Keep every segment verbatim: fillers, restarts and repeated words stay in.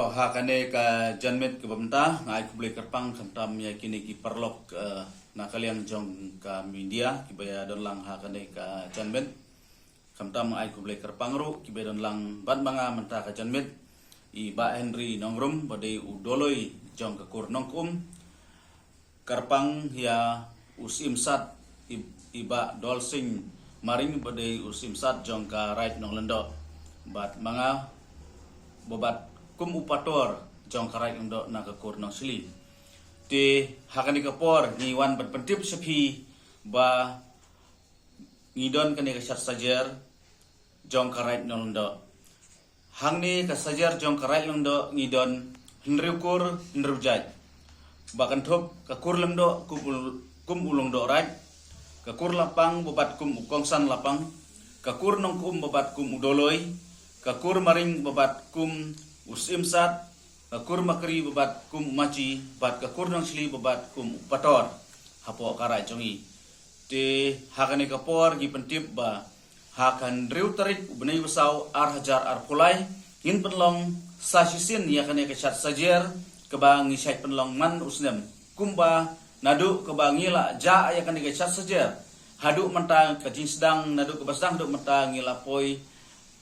Ha kane ka janmiet kaba mynta nga ai khublei kyrpang khamtam ïa kine ki paralok, eh, na ka liang jong ka media kiba ïa don lang ha kane ka janmiet. Khamtam nga ai khublei kyrpang ruh kiba ïa don lang bad ma nga mynta ka janmiet, i Bah Henry Nongrum ba dei u Doloi jong ka kur Nongkum. Kyrpang ïa u Syiem Sat i, i Bah Dolsing Maring ba dei u Syiem Sat jong ka Raid Nonglyngdoh, bad ma nga ba bat kum u pator jong ka Raid Nonglyngdoh na ka kur Nongshli. Te ha kane ka por ngi wan ban pyntip sha phi ba ngi don kane ka shad sajer jong ka Raid Nonglyngdoh. Hangne ka sajer jong ka Raid Lyngdoh ngi don hynriew kur hynriew jait. Ba kynthup ka kur Lyngdoh kum u, kum u Lyngdoh Raid, ka kur Lapang ba bat kum u Kongsan Lapang, ka kur Nongkum ba bat kum u Doloi, ka kur Maring ba bat kum u Syiem Sat, ka kur Makri ba bat kum u Machi, bad ka kur Nongshli ba bat kum u Pator hapoh ka Raid jong ngi. Te ha kane ka por ngi pyntip ba ha ka hynriew tarik u bnai ba saw ar hajar arphew lai ngin pynlong sa shisien ïa kane ka shad sajer kaba ngi shait pynlong man u snem. Kumba naduh kaba ngi la jah ïa kane ka shad sajer haduh mynta, ka jingsdang naduh kaba sdang haduh mynta ngi la poi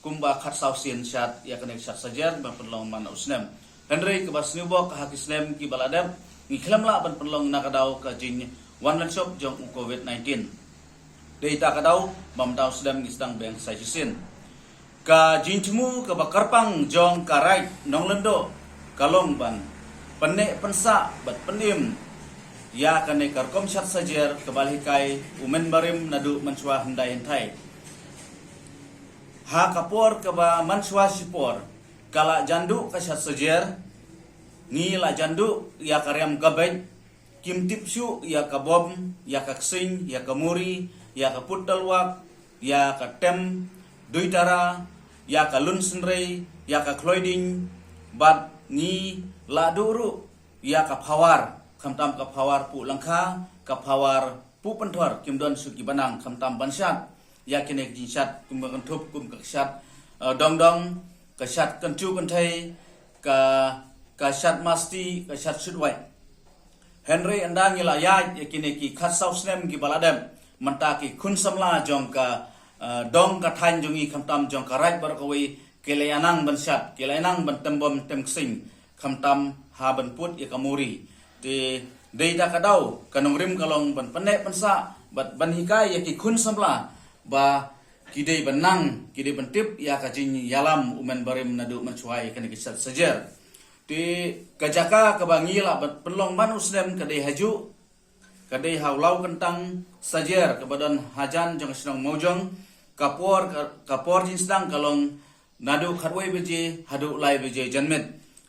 kumba khatsaw sien shad ïa kane ka shad sajer ba pynlong man u snem. Hynrei kaba sniewbok ha ki snem kiba la dep ngi khlem lah ban pynlong na ka daw ka jingwan lynshop jong u covid nineteen. Dei ta ka daw ba mynta u snem ngi sdang beng sa shisien. Ka jingthmu kaba kyrpang jong ka Raid Nonglyngdoh ka long ban pynneh pynsah bad pynim ïa kane ka rukom shad sajer kaba la hikai u mynbarim naduh mynshuwa hyndai hynthai. Ha ka por kaba mynshuwa shipor ka la jan duh ka shad sajer, ngi la jan duh ïa ka riam ka beit, kim tip shuh ïa ka bom, ïa ka ksing, ïa ka muri, ïa ka put dalwak, ïa ka tem duitara, ïa ka lun synrei, ïa ka khloi ding, bad ngi la duh ruh ïa ka phawar, khamtam ka phawar pu lyngkha, ka phawar pu pynthor, kim don shuh kiba nang khamtam ban shad ïa kine ki jingshad kum ka kynthup kum ka shad, eh, dongdong, ka shad kynju kynthei, ka, ka shad masti, ka shad shutwai. Hynrei ynda ngi la ïaid ïa kine ki khatsaw snem kiba la dep, mynta ki khun samla jong ka, eh, dong ka thaiñ jong ngi khamtam jong ka Raid baroh kawei ki la ïa nang ban shad, ki la ïa nang ban tem bom tem ksing khamtam ha ban put ïa ka muri. Te dei da ka daw ka nongrim ka long ban pynneh pynsah bad ban hikai ïa ki khun samla ba ki dei ban nang, ki dei ban tip ïa ka jingïalam u mynbarim naduh mynshuwa ïa kane ka shad sajer. Te ka jaka kaba ngi la ban pynlong man u snem ka dei hajuh, ka dei ha u law kyntang sajer kaba don hajan jong ka shnong Mawjong, ka por, ka, ka por jingsdang ka long naduh khatwei baje haduh lai baje janmiet.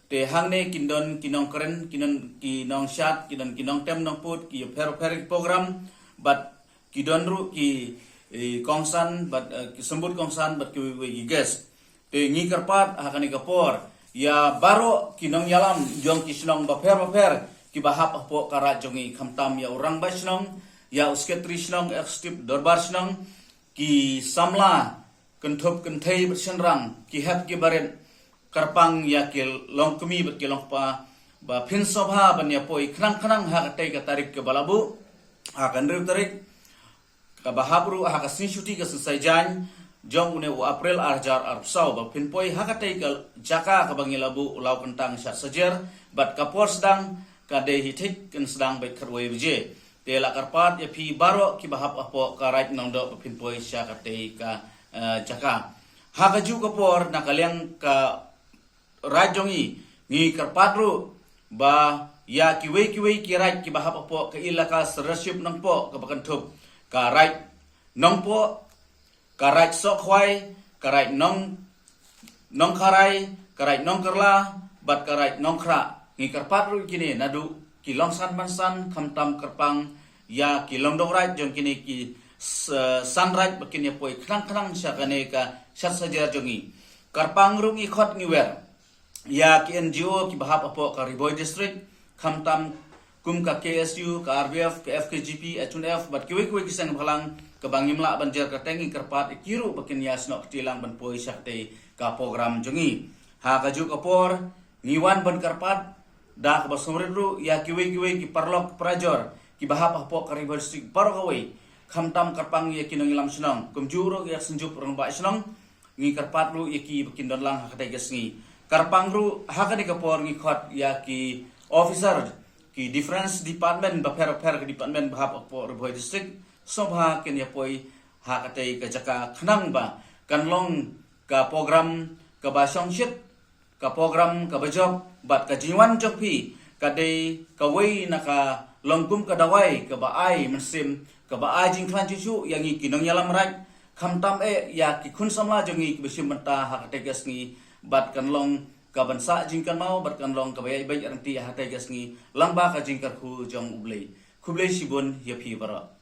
Te hangne kin don ki nongkren, kin don ki nongshad, kin don ki nongtem nongput, ki ïapher pher ki program, bad ki don ruh ki, eh, kongsan, bad, eh, ki symbud kongsan, bad kiwei kiwei ki guest. Te ngi kyrpad ha kane ka por ïa baroh ki nongïalam jong ki shnong bapher bapher kiba hap hapoh ka Raid jong ngi, khamtam ïa u rangbah shnong, ïa u sekretari shnong, executive dorbar shnong, ki samla kynthup kynthei bad shynrang, ki hep ki barit, kyrpang ïa ki longkmie bad ki longkpa ba phin sngewbha ban ïa poi khnang khnang ha katei ka tarik kaba la buh, ha ka hynriew tarik kaba hap ruh ha ka sngi shuti, ka sngi Saitjaiñ jong une u April ar hajar arphew saw, ba phin poi ha katei ka jaka kaba ngi la buh u law kyntang shad sajer, bad ka por sdang ka dei hi thik, kan sdang beit khatwei baje. Te la kyrpad ïa phi baroh kiba hap hapoh ka Raid Nongdoh ba phin poi sha katei ka, eh, jaka. Ha kajuh ka por na ka liang ka Raid jong ngi, ngi kyrpad ruh ba ïa kiwei kiwei ki Raid kiba hap hapoh ka Elaka Sirdarship Nongpoh kaba kynthup ka Raid Nongpoh, ka Raid Sohkhwai, ka Raid Nong, Nongkharai, ka Raid Nongkylla, bad ka Raid Nongkhrah. Ngi kyrpad ruh ïa kine naduh ki longsan mansan, khamtam kyrpang ïa ki lyngdoh Raid jong kine ki s-, san Raid ba kin ïa poi khnang khnang sha kane ka shad sajer jong ngi. Kyrpang ruh ngi khot ngi wer ïa ki N G O kiba hap hapoh ka Ri Bhoi District, khamtam kum ka K S U, ka R B F, ka F K G P, H U N F, bad kiwei kiwei ki seng bhalang kaba ngim lah ban jer kyrteng, ngi kyrpad ïa ki ruh ba kin ïa snoh kti lang ban poi sha katei ka program jong ngi. Ha kajuh ka por Ngi wan ban kyrpad da kaba sngewrit ruh ïa kiwei kiwei ki paralok parajor kiba hap hapoh ka Ri Bhoi District baroh kawei, khamtam kyrpang ïa ki nongïalam shnong, kumjuh ruh ïa ka Synjuk Rangbah Shnong. Ngi kyrpad ruh ïa ki ba kin don lang ha katei ka sngi. Kyrpang ruh ha kane ka por ngi khot ïa ki officer ki different department bapher bapher, ki department ba hap hapoh Ri Bhoi District, sngewbha kin ïa poi ha katei ka jaka khnang ba kan long ka program kaba shongshit, ka program kaba jop, bad ka jingwan jong phi ka dei kawei na ka long kum ka dawai kaba ai mynsiem, kaba ai jingkhlaiñ jingshuk ïa ngi ki nongïalam raid, khamtam eh ïa ki khun samla jong ngi kiba shim bynta ha katei ka sngi, bad kan long ka ban sah jingkynmaw, bad kan long kaba ïaibeit ryntih ha katei ka sngi lyngba ka jingkyrkhu jong U Blei. Khublei shibun ïa phi baroh.